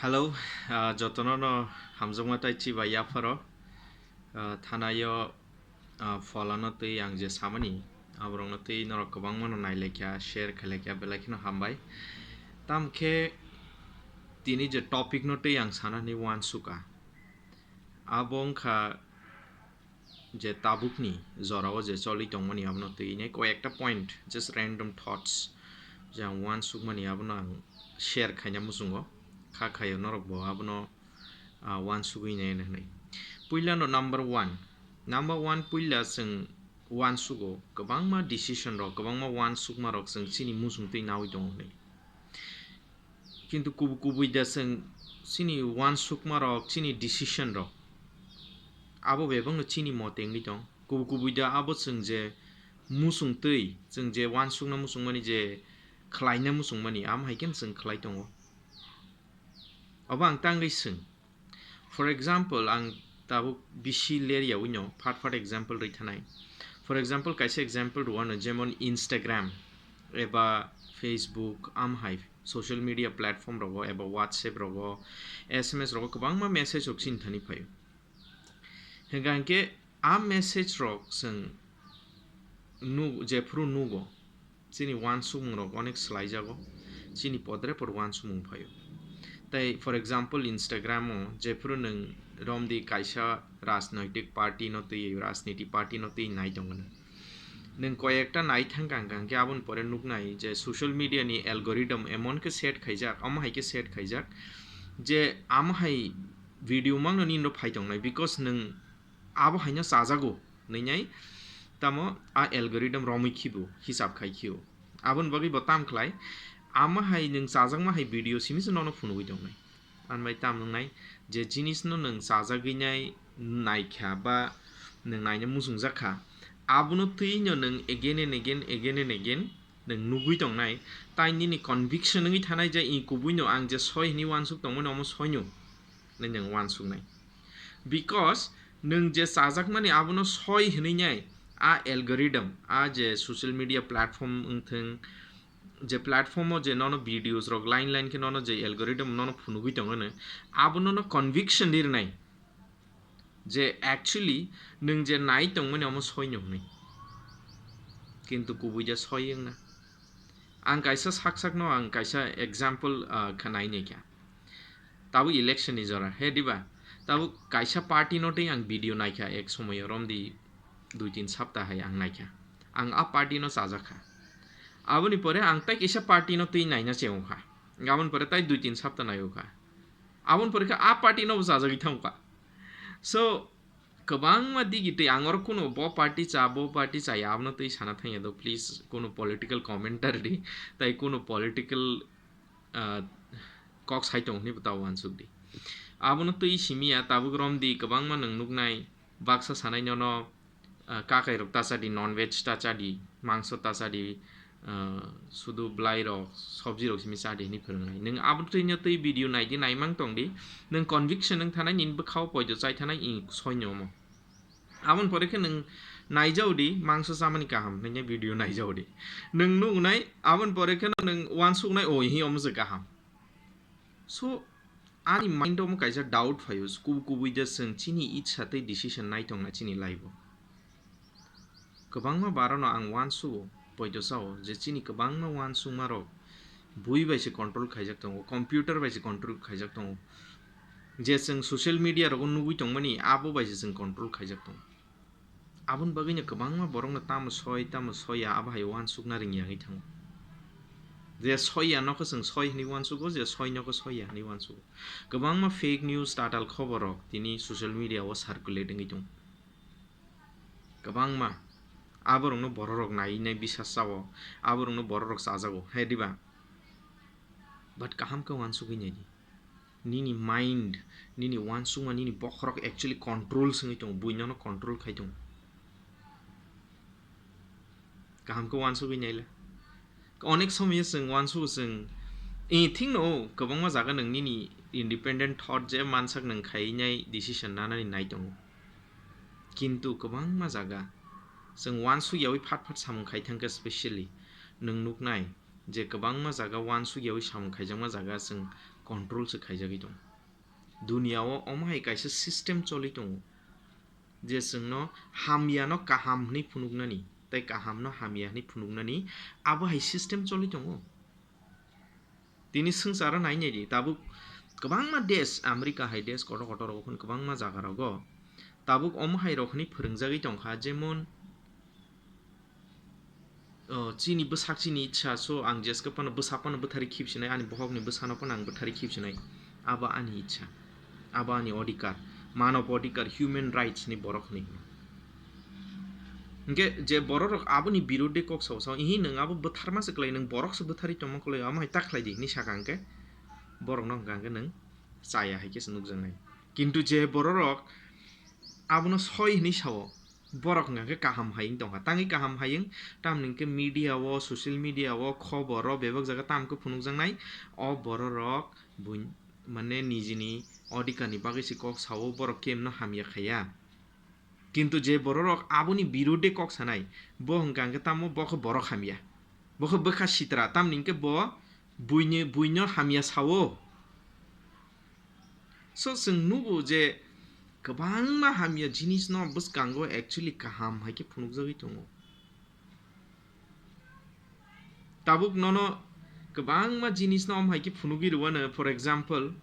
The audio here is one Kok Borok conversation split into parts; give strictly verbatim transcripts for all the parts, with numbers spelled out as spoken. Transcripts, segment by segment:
Hello, ah, jotono no hamjakma tai chibai yapharo. Ah, thanayo, ah, pholano twi ang je samani, aborokno twi norok kwbangma no nailaikha, share khailaikha, belai kheno hambai. Tamkhe tini je topic no twi ang sanani uansukha. Abo wngkha je tabukni jorao je choli tongmani abono twi nai koi ekta point, just random thoughts je ang uansukmani abono ang share khaina muchungo. Kha khaio norokbo abono, ah, uansugwi nai hwnwi. Puilano number one. Number one puila chwng uansugo kwbangma decision rok, kwbangma uansukma rok chwng chini muchung twi naui tongo hwnwi. Kintu kubu-, kubui da chwng chini uansukma rok, chini decision rok, abo bebakno chini mote wngwi tong. Kubu-, kubui da abo chwng je muchung twi, chwng je uansukna muchungmani, je khlaina muchungmani, amo hai khe chwng khlai tongo. Obo ang tangwi swng. For example, ang tabuk bisi ler yaui no phat phat example rwi thanai. For example, kaisa example rwano, jemon Instagram eba Facebook, amhai social media platform rogo eba WhatsApp rogo, S M S rogo kwbangma message rok chini thani phaio. Hwnkha hwnkhe a message rok chwng nu-, jephuru nugo, chini uansukmung rok onek swlaijago, chini podrepot uansukmung phaio. Tai for example, Instagram o jephuru nwng romdi kaisa rajnoitik party no twi, rajniti party no twi nai tongo nwng. Nwng koi ekta nai thangkha hwnkha hwnkhe aboni pore nuknai je social media ni algorithm emon khe set khaijak, omo hai khe set khaijak je amo hai video mangno nini ro phai tongnai, because nwng abo haino chajago hwnwi nai tamo a algorithm romwi khibo hisab khai khio. Aboni bagwi bo tam khlai, amo hai nwng chajakma hai video simi se nono phunugwi tongnai. Ani bai tam wngnai je jinis no nwng chajagwi nai naikha ba nwng naina muchungjak kha, abono twi no nwng again and again, again and again nwng nugwi tongnai, tai nini conviction wngwi thanai je i kubui no ang je soi hwnwi uansuk tongmani omo soi no. Nai nwng uansuknai. Because nwng je chajakmani abono soi hwnwi nai a algorithm, a je social media platform wngthwng, je platform o je nono videos rok line line khe nono je algorithm nono phunugwi tongwno, abo nono conviction rirnai je actually nwng je nai tongmani omo soi no hwnwi. Kintu kubui je soi wngna. Ang kaisa sak sakno ang kaisa example, ah, kha nai naikha. Tabuk election ni jora, he diba? Tabuk kaisa party no tei ang video naikha ek somoyo romdi dui tin sapta hai ang naikha. Ang a party no chajakha. Aboni pore ang tai kisa party no twi naina chengkha. Aboni pore tai dui tin sapta naikha. Aboni pore khe a party no bo chajagwi thangkha. So, kwbangma digi twi ang oro kuno bo party cha, bo party cha ya, abono twi sana thangya do, please, kuno political commentary di, tai kuno political, ah, kok sai tong hwnwi bo ta uansuk di. Abono twi simi ya, tabuk romdi kwbangma nwng nuknai, baksa sanai nono, ah, kakai rok ta cha di, non veg ta cha di, mangso ta cha di, ah, sudu bwlai rok, sobji rok simi cha di hwnwi phwrwngnai. Nwng abo twi no twi video nai di, naimang tong di, nwng conviction wng thanai, nini bwkhao poito chai thanai, i soi no omo. Aboni pore khe nwng naijao di, mangso chamani kaham hwnwi video naijao di. Nwng nuknai, aboni pore khe no nwng uansuknai, o, hi omo se kaham. So, ani mind o omo kaisa doubt phaio, kubu-, kubui de chwng chini itsa tei decision nai tongna chini life o. Kwbangma barano ang uansugo, poito sao, je chini kwbangma uansukma rok bui bai se control khaijak tongo, computer bai se control khaijak tongo. Je chwng social media rogo nugui tongmani, abo bai se chwng control khaijak tongo. Aboni bagwino kwbangma borokno tamo soi, tamo soiya, abo hai uansukna ringya wngwi thango. Je soiya nokho chwng soi hwnwi uansugo, je soi nokho soiya hwnwi uansugo. Kwbangma fake news, tatal khobor rok tini social media o circulate wngwi tongo. Kwbangma aborokno bororok nai nai bisas sao, aborokno bororok chajago, hai diba? But kaham khe uansugwi nai di. Nini mind, nini uansukma, nini bokhorok actually control se wngwi tongo, bui nono control khai tongo. Kaham khe uansugwi naila. Onek somoyo chwng uansugo chwng, i thikno kwbangma jaga nwng nini independent thought je mansak nwng khainai decision nanani nai tongo. Kintu kwbangma jaga chwng uansuk yaui phat phat samung khai thangkhe, specially nwng nuknai, je kwbangma jaga uansukyawi samung khaijakma jaga chwng control se khaijagwi tongo. Duniya o omo hai kaisa system choli tongo, je chwngno hamyano kaham hwnwi phunuknani tei kahamno hamya hwnwi phunuknani abo hai system choli tongo. Tini swngcharo nai nai di, tabuk kwbangma desh, America hai desh kotor kotor rok phano kwbangma jaga rogo tabuk omo hai rok hwnwi phwrwngjagwi tongkha, jemon, o, chini bwsak chini ichha, so ang jeske phano bwsak phano bwthari khibsinai, ani bohokni bwsano phano ang bwthari khibsinai, abo ani ichha, abo ani odhikar, manob odhikar, human rights ni borok hwnwi hino. Hingke je bororok aboni birode kok sao sao, ihi nwng abo bwtharma se kwlai, nwng borok se bwthari tongma kwlai, amo hai ta khlai di hinwi saka hingke borokno hingka hingke nwng chaya hai khe se nukjaknai. Kintu je bororok abono soi hinwi sao, borok hingka khe kaham hai wng tongkha. Tangwi kaham hai wng, tamni hingke media o, social media o, khobor o, bebak jaga tamo khe phunukjaknai, o bororok buin-, mane nijini odhikar ni bagwi se kok sao, borok kemno hamya khaiya. Kintu je bororok aboni birode kok sanai, bo hingka hingke tamo bo khe borok hamya. Bo khe bwkha sitra, tamni hingke bo buini, buino hamya sao. So, chwng nugo je kwbangma hamya jinisno bwskango actually kaham hai khe phunukjagwi tongo. Tabuk nono kwbangma jinisno omo hai khe phunugwi rwano, for example,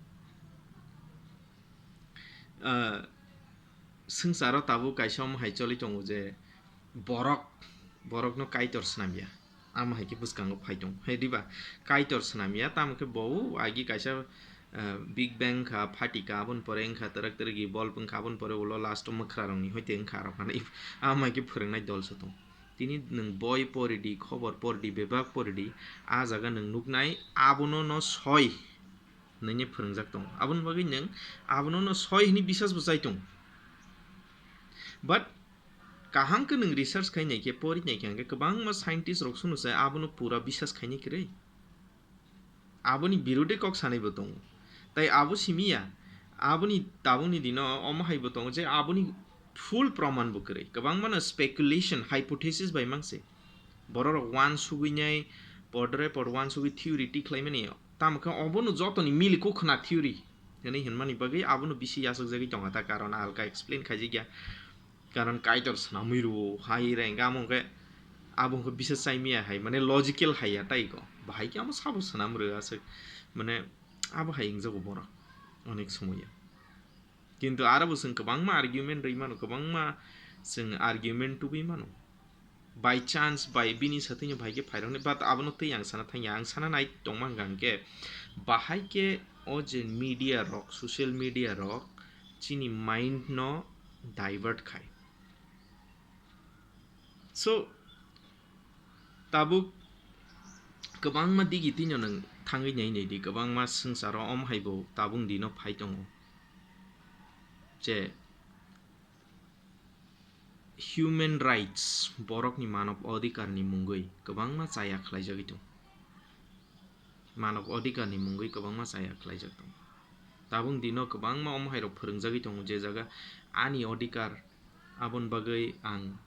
ah, swngcharo tabuk kaisa omo hai choli tongo je borok, borokno Kaitor swnamya. Amo hai khe bwskango phai tongo. Hai diba? Kaitor swnamya, tamo khe bo agi kaisa, ah, Big Bang wngkha, phatika, aboni pore wngkha twrak twrwk bulb wngkha, aboni pore ulo last o mwkhrarokni hoite wngkha arok phano. Amo hai khe phwrwngnai dol se tongo. Tini nwng boi pori di, khobor pori di, bebak pori di, a jaga nwng nuknai, abono no soi hwnwi phwrwngjak tongo. Aboni bagwi nwng abono no soi hwnwi bisas bo chai tongo. But kaham khe nwng research khai nai khe, pori nai khe, hwnkhe kwbangma scientist rok sunu se abono pura bisas khainai kwrwi. Aboni birode kok sanai bo tongo. Tai abo simi ya, aboni tabukni dino omo hai bo tongo je aboni full proman bo kwrwi. Kwbangmano speculation, hypothesis bai mangse. Bororok uansugwi nai, podre pod uansugwi theory tikhlaimani, tamo khe obono jotoni miliko khna theory hwnwi hwnmani bagwi abono bisi yachakjagwi tongo ta, karon alka explain khaijak ya. Karon Kaitor swnamwi rwo hai reng, amo hwnkhe abo hwnkhe bisa chaimiya hai, mane logical hai ya tai ko. Bahai khe amo sabo swnam rwya aswk, mane abo hai wngjago borok onek somoyo. Kintu aro bo chwng kwbangma argument rwi mano, kwbangma chwng argument tubui mano. By chance, by bini satwino bahai khe phairoknai, but abono tei ang sana thangya, ang sana nai tongma hwnkha hwnkhe, bahai khe o je media rok, social media rok chini mind no divert khai. So, tabuk kwbangma digi tino nwng thangwi nai nai di, kwbangma swngcharo om hai bo tabuk dino phai tongo. Je human rights, borokni manob odhikar ni mungwi kwbangma chaya khlaijagwi tongo. Manob odhikar ni mungwi kwbangma chaya khlaijak tongo. Tabuk dino kwbangma omo hai rok phwrwngjagwi tongo, je jaga ani odhikar, aboni bagwi ang,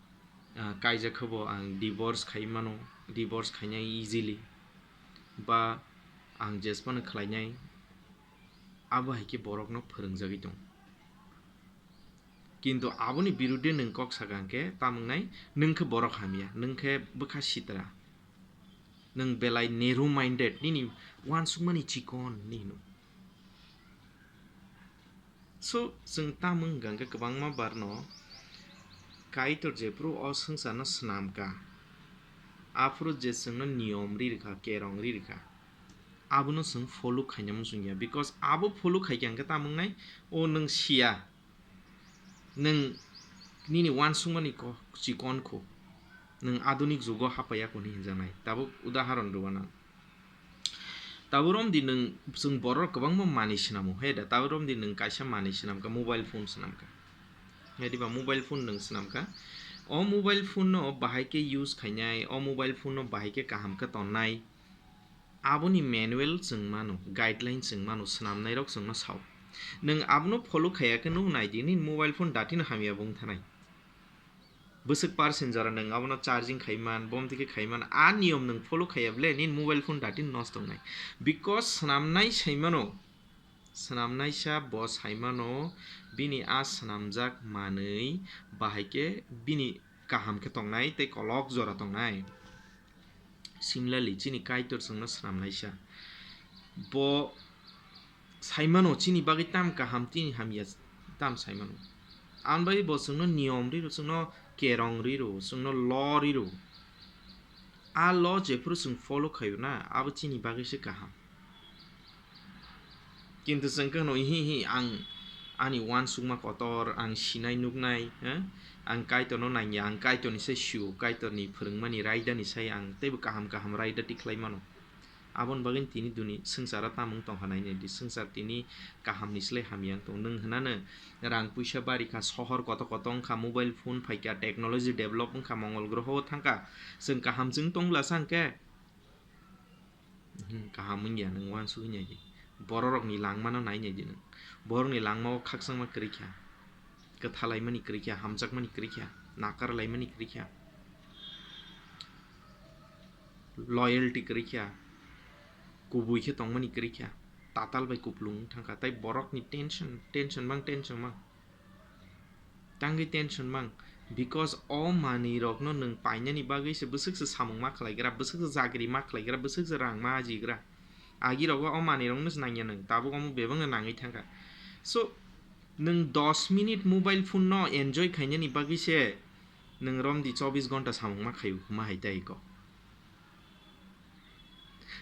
ah, kaijak khe bo ang divorce khai mano, divorce khainai easily, ba ang jesphano khlainai, abo hai khe borokno phwrwngjagwi tongo. Kintu aboni birudhe nwng kok saka hwnkhe, tamo wngnai, nwng khe borok hamya, nwng khe bwkha sitra, nwng belai narrow minded, nini uansukmani chikon hinwi hino. So, chwng tamo wngkha hwnkhe kwbangma barno Kaitor jephuru o swngcharno swnamkha, aphuru je chwngno niyom ri rwkha, kerong ri rwkha, abono chwng follow khaina muchungya, because abo follow khaikha hwnkhe tamo wngnai, o nwng siya, nwng nini uansukmani ko-, chikon kho, nwng adunik jugo hapaiya kho hinwi hinjaknai. Tabuk udaharon rwna. Tabuk romdi nwng, chwng borok kwbangma manwi swnamo, he da? Tabuk romdi nwng kaisa manwi swnamkha, mobile phone swnamkha. He diba, mobile phone nwng swnamkha. O mobile phone no bahai khe use khainai, o mobile phone no bahai khe kaham khe tonnai, aboni manual chwng mano, guideline chwng mano, swnamnairok chwngno sao. Nwng abono follow khaiya khe, nwng nai di, nini mobile phone datino hamya bo wng thanai. Bwswk percent jora nwng abono charging khaiman, bom tike khaiman, a niyom nwng follow khaiya ble, nini mobile phone dati nosto wngnai. Because swnamnai saimano, swnamnaisa bo saimano, bini a swnamjak manwi bahai khe bini kaham khe tongnai tei kolok jora tongnai. Similarly, chini Kaitor chwngno swnamnaisa. Bo saimano chini bagwi tam kaham, tini hamya tam saimano. Aboni bagwi bo chwngno niyom riro, chwngno kerong riro, chwngno law riro. A law jephuru chwng follow khaio na, abo chini bagwi se kaham. Kintu chwng khe hwno, "Ihi, ihi, ang ani uansukma kotor, ang sinai nuknai, eh? Ang Kaitorno nangya, ang Kaitorni sai sio, Kaitorni phwrwngmani raidani sai ang teibo kaham kaham raida tikhlai mano." Aboni bagwi tini duni swngcharo tamung tongkha nainai di, swngchar tini kahamni slai hamya wng tong. Nwng hwnano rang puisa bari kha, sohor koto koto wng kha, mobile phone phai kha, technology develop wng kha, mongol groho o thang kha, chwng kaham chwng tong bwla sa hwn khe? Hmm, kaham wngya, nwng uansugwi nai di. Bororokni langmano nai nai di nwng. Borokni langmao khakchangma kwrwi kha. Kwthalaimani kwrwi kha, hamjakmani kwrwi kha, nakarlaimani kwrwi kha. Loyalty kwrwi kha. Kubui khe tongmani kwrwi kha. Tatal bai kuplung wng thang kha. Tai borokni tension, tension bang, tension bang. Tangwi tension mang, because o manwi rokno nwng painani bagwi se bwswk se samung ma khlai gra, bwswk se chakri ma khlai gra, bwswk se rang ma aji gra. Agi rogo o manwi rokno se nangya nwng, tabuk omo bebak no nangwi thang kha. So, nwng dos minute mobile phone no enjoy khainani bagwi se nwng romdi chobis ghonta samung ma khaio, ma hai tai kok.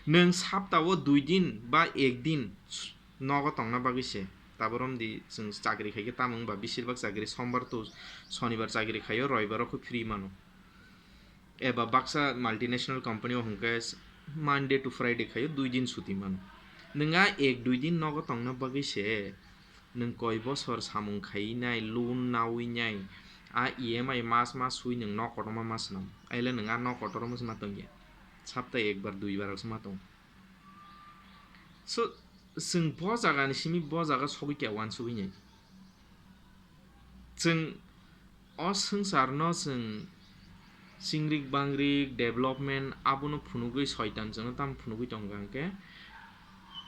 Nwng saptao dui din ba ek din s-, nogo tongna bagwi se. Tabuk romdi chwng chakri khai khe tamo wngba, besir bak chakri sombar to sonibar chakri khaio, roibar o khe free mano. Eba baksa multinational company o hwnkhe s-, Monday to Friday khaio, dui din suti mano. Nwng a ek dui din nogo tongna bagwi se nwng koi bosor samung khaiwi nai, loan nawi nai, a E M I mas mas sui nwng nok kotorma ma swnam. Aile nwng a nok kotorma se ma tongya. Sapta ekbar duibar se ma tong. So, chwng bo jaga ni simi bo jaga sogwi khe uansugwi nai. Chwng o swngcharno chwng chingrik bangrik development abono phunugwi soitan chwngno tamo phunugwi tongo hwnkhe,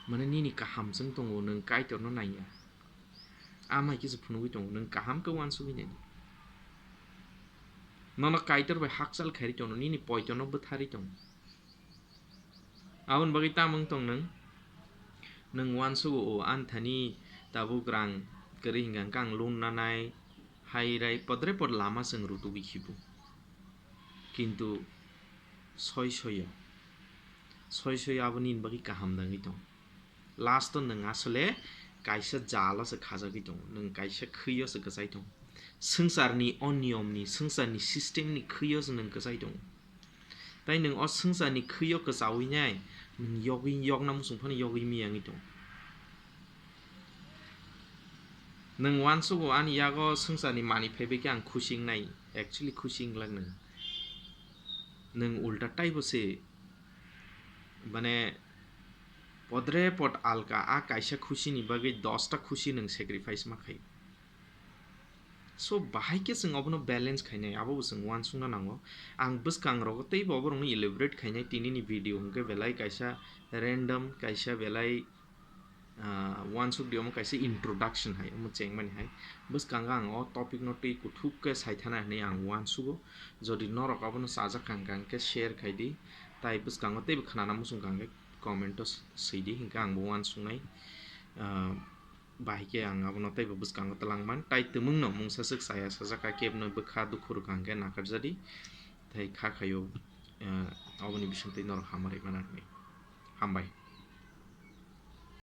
mane nini kaham chwng tongo, nwng Kaitorno naiya. Amai khe se phunugwi tongo, nwng kaham khe uansugwi nai. Nono Kaitor bai hakchal khairi tongo, nini poitono bwtharwi tongo. Aboni bagwi tamo wng tong nwng? Nwng uansugo, o, ani thani tabuk rang kwrwi hwnkha hwnkhe ang loan nanai, hai rai podre pod lama chwng rutugwi khibu. Kintu soi soio, soi soio abo nini bagwi kaham dangwi tong. Last o nwng asole kaisa jalo se khajagwi tongo, nwng kaisa khwio se kwchai tongo. Swngcharni o niyomni, swngcharni system ni khwio se nwng kwchai tongo. Tai nwng o swngcharni khwio kwchaui nai, nwng yogwi, yokna muchung phano yogwi miyangwi tongo. Nwng uansugo ani yago swngcharni manwi phaibai khe ang khusi wngnai, actually khusi wnglak nwng. Nwng ulta taibo se, mane, podre pod alka, a kaisa khusini bagwi dosta khusi nwng sacrifice ma khai. So, bahai khe chwng obono balance khainai, abo bo chwng uansukna nango. Ang bwskang rogo teibo oborokno elaborate khainai, tinini video hwnkhe belai kaisa random, kaisa belai, ah, uansuk di omo kaisa introduction hai, omo chengmani hai. Bwskango ang o topic no twi kuthuk khe saithana hinwi ang uansugo. Jodi norok abono chajak kha hwnkha hwnkhe share khai di, tai bwskango teibo khnana muchung kha hwnkhe comment o s-, swi di, hinkhe ang bo uansuknai. Ah, bahai khe ang abono teibo bwskango twlangman, tai twmwngno mungsa swk chaya sajak kha, kebno bwkha dukhu rwkha hwnkhe nakarjadi, tei kha khaio, eh, aboni bisingtwi norok hamari mana hinwi. Hambai.